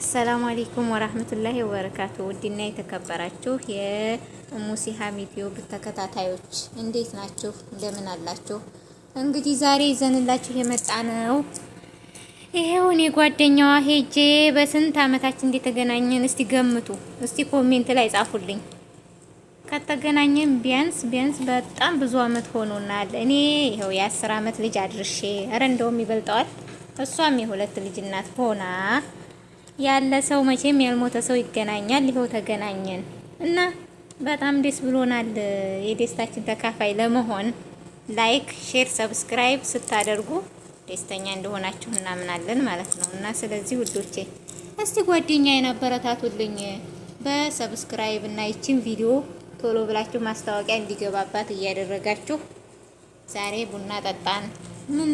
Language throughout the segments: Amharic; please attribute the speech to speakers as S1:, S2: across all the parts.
S1: السلام عليكم ورحمة الله وبركاته። ውድና የተከበራችሁ የሙሲሃም ዩቲዩብ ተከታታዮች እንዴት ናችሁ? እንደምን አላችሁ? እንግዲህ ዛሬ ይዘንላችሁ የመጣ ነው ይሄው እኔ ጓደኛዋ ሄጄ በስንት አመታችን እንደተገናኘን እስቲ ገምቱ። እስቲ comment ላይ ጻፉልኝ። ከተገናኘን ቢያንስ ቢያንስ በጣም ብዙ አመት ሆኖናል። እኔ ይኸው የ10 አመት ልጅ አድርሼ፣ ኧረ እንደውም ይበልጠዋል። እሷም የሁለት ልጅ እናት ሆና ያለ ሰው መቼም ያልሞተ ሰው ይገናኛል። ይኸው ተገናኘን እና በጣም ደስ ብሎናል። የደስታችን ተካፋይ ለመሆን like፣ share፣ subscribe ስታደርጉ ደስተኛ እንደሆናችሁ እናምናለን ማለት ነው። እና ስለዚህ ውዶቼ እስቲ ጓደኛዬን አበረታቱልኝ በ subscribe እና ይችን ቪዲዮ ቶሎ ብላችሁ ማስታወቂያ እንዲገባባት እያደረጋችሁ። ዛሬ ቡና ጠጣን። ምን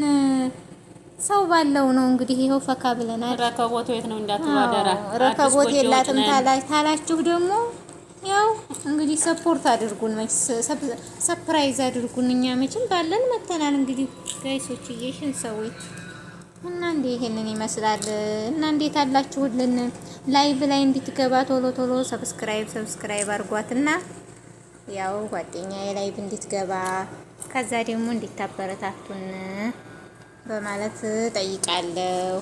S1: ሰው ባለው ነው እንግዲህ ይኸው ፈካ ብለናል።
S2: ረከቦት የት ነው እንዳትሉ አደራ።
S1: ረከቦት የላትም ታላችሁ ደግሞ ያው እንግዲህ support አድርጉን፣ surprise አድርጉን። እኛ መቼም ባለን መተናል። እንግዲህ guys ኦች እየሽን ሰዎች እና እንዴ ይሄንን ይመስላል። እና እንዴት አላችሁልን? Live ላይ እንድትገባ ቶሎ ቶሎ subscribe subscribe አድርጓትና ያው ጓደኛዬ live እንድትገባ ከዛ ደግሞ እንድታበረታቱን በማለት ጠይቃለሁ።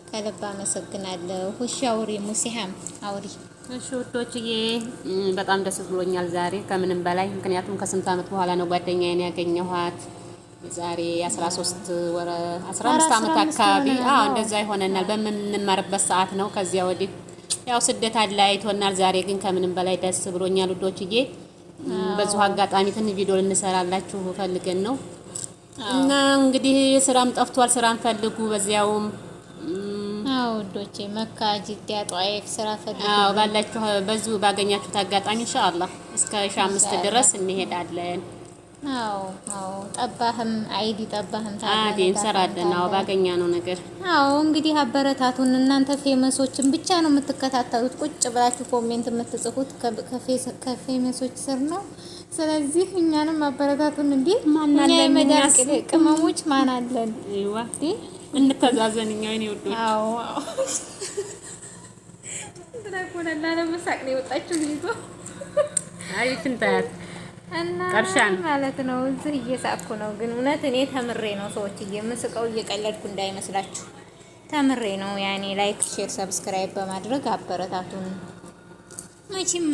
S1: ከልብ አመሰግናለሁ። እሺ አውሪ ሙሲሃም አውሪ።
S2: እሺ ውዶችዬ፣ በጣም ደስ ብሎኛል ዛሬ ከምንም በላይ፣ ምክንያቱም ከስንት ዓመት በኋላ ነው ጓደኛዬን ያገኘኋት። ዛሬ 13 ወረ 15 ዓመት አካባቢ፣ አዎ እንደዛ ይሆነናል። በምንማርበት ሰዓት ነው። ከዚያ ወዲህ ያው ስደት አለያይቶናል። ዛሬ ግን ከምንም በላይ ደስ ብሎኛል ውዶችዬ። በዚሁ አጋጣሚ ትንሽ ቪዲዮ ልንሰራላችሁ ፈልገን ነው እና እንግዲህ ስራም ጠፍቷል። ስራም ፈልጉ በዚያውም።
S1: አዎ ውዶቼ፣ መካ፣ ጅዳ፣ ጧይፍ ስራ ፈልጉ።
S2: አዎ፣ ባላችሁ በዚሁ ባገኛችሁት አጋጣሚ ኢንሻአላህ እስከ 5,000 ድረስ እንሄዳለን።
S1: አዎ፣ ጠባህም አይዲ ጠባህም።
S2: አዲ እንሰራለን። አዎ፣ ባገኛ ነው ነገር።
S1: አዎ፣ እንግዲህ አበረታቱን። እናንተ famous ኦችን ብቻ ነው የምትከታተሉት። ቁጭ ብላችሁ comment የምትጽፉት ከ famous ኦች ስር ነው። ስለዚህ እኛንም አበረታቱን። እንዴ እኛ የመዳም ቅመሞች ማን አለን?
S2: አይዋ እንተዛዘን እኛ የኔ ውዶች።
S1: አዎ፣ እንትና እኮ ላለመሳቅ ነው የወጣችው ልጅቷ።
S2: አይ ፍንታት
S1: እና ማለት ነው እዚህ እየሳቅኩ ነው፣ ግን እውነት እኔ ተምሬ ነው ሰዎች የምስቀው፣ እየቀለድኩ እንዳይመስላችሁ ተምሬ ነው። ያኔ like፣ share፣ subscribe በማድረግ አበረታቱን። መቼም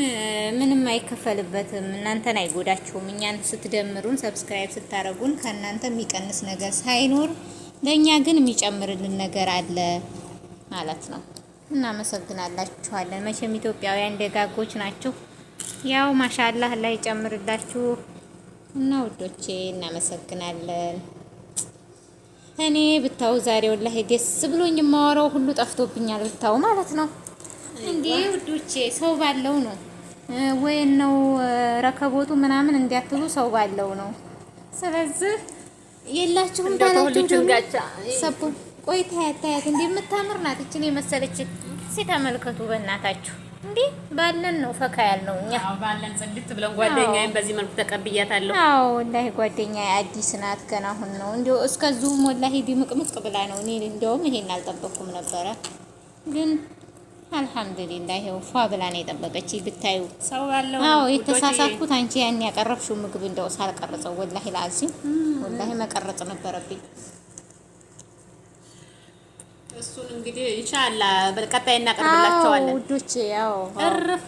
S1: ምንም አይከፈልበትም፣ እናንተን አይጎዳችሁም። እኛን ስትደምሩን፣ subscribe ስታረጉን ከእናንተ የሚቀንስ ነገር ሳይኖር ለእኛ ግን የሚጨምርልን ነገር አለ ማለት ነው። እናመሰግናላችኋለን። መቼም ኢትዮጵያውያን ደጋጎች ናችሁ። ያው ማሻአላህ ላይ ጨምርላችሁ እና ውዶቼ እናመሰግናለን። እኔ ብታው ዛሬ ወላሂ ደስ ብሎኝ የማወራው ሁሉ ጠፍቶብኛል፣ ብታው ማለት ነው። እንዴ ውዶቼ፣ ሰው ባለው ነው ወይ ነው ረከቦቱ ምናምን እንዲያትሉ ሰው ባለው ነው። ስለዚህ የላችሁም ባላችሁ ደግሞ ቆይ ታያት ታያት፣ እንዴ የምታምር ናት እችን የመሰለች ሲተመልከቱ በእናታችሁ። እንዴ ባለን ነው ፈካ ያልነው እኛ።
S2: አዎ፣ ባለን ጽድት ብለን ጓደኛዬን በዚህ መልኩ ተቀብያታለሁ።
S1: አዎ ወላሂ ጓደኛዬ አዲስ ናት ገና አሁን ነው እንዲያው እስከዚሁም ወላሂ ድምቅምቅ ብላ ነው። እኔ እንደውም ይሄን አልጠበቅኩም ነበረ፣ ግን አልሐምዱሊላህ ይኸው ፏ ብላ ነው የጠበቀች ብታዩ።
S2: ሰው ባለው።
S1: አዎ፣ የተሳሳትኩት አንቺ ያን ያቀረብሽው ምግብ እንደው ሳልቀርጸው፣ ወላሂ ለአዚም ወላሂ መቀረጽ ነበረብኝ።
S2: እሱን እንግዲህ ኢንሻአላህ በቀጣይ እናቀርብላቸዋለን።
S1: ውዶች ያው
S2: እርፍ።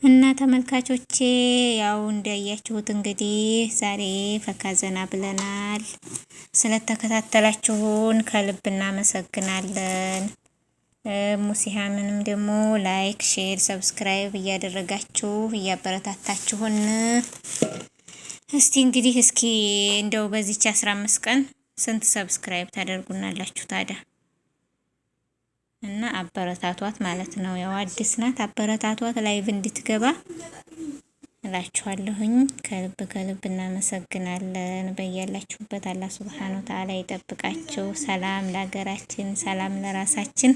S1: እና ተመልካቾቼ ያው እንዳያችሁት እንግዲህ ዛሬ ፈካ ዘና ብለናል። ስለተከታተላችሁን ከልብ እናመሰግናለን። ሙሲሃምንም ደግሞ like፣ share፣ subscribe እያደረጋችሁ እያበረታታችሁን እስቲ እንግዲህ እስኪ እንደው በዚች 15 ቀን ስንት subscribe ታደርጉናላችሁ ታዲያ? እና አበረታቷት ማለት ነው። ያው አዲስ ናት፣ አበረታቷት live እንድትገባ እላችኋለሁኝ። ከልብ ከልብ እናመሰግናለን። በያላችሁበት አላህ ሱብሓነሁ ወተዓላ ይጠብቃችሁ። ሰላም ለሀገራችን፣ ሰላም ለራሳችን።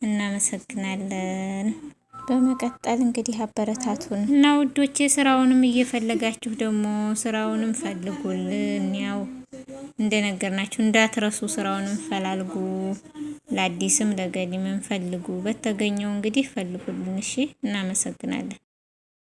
S1: እናመሰግናለን። በመቀጠል እንግዲህ አበረታቱን እና ውዶቼ ስራውንም እየፈለጋችሁ ደግሞ ስራውንም ፈልጉልን። ያው እንደነገርናችሁ እንዳትረሱ፣ ስራውንም ፈላልጉ። ለአዲስም ለገዲምም ፈልጉ። በተገኘው እንግዲህ ፈልጉልን። እሺ፣ እናመሰግናለን።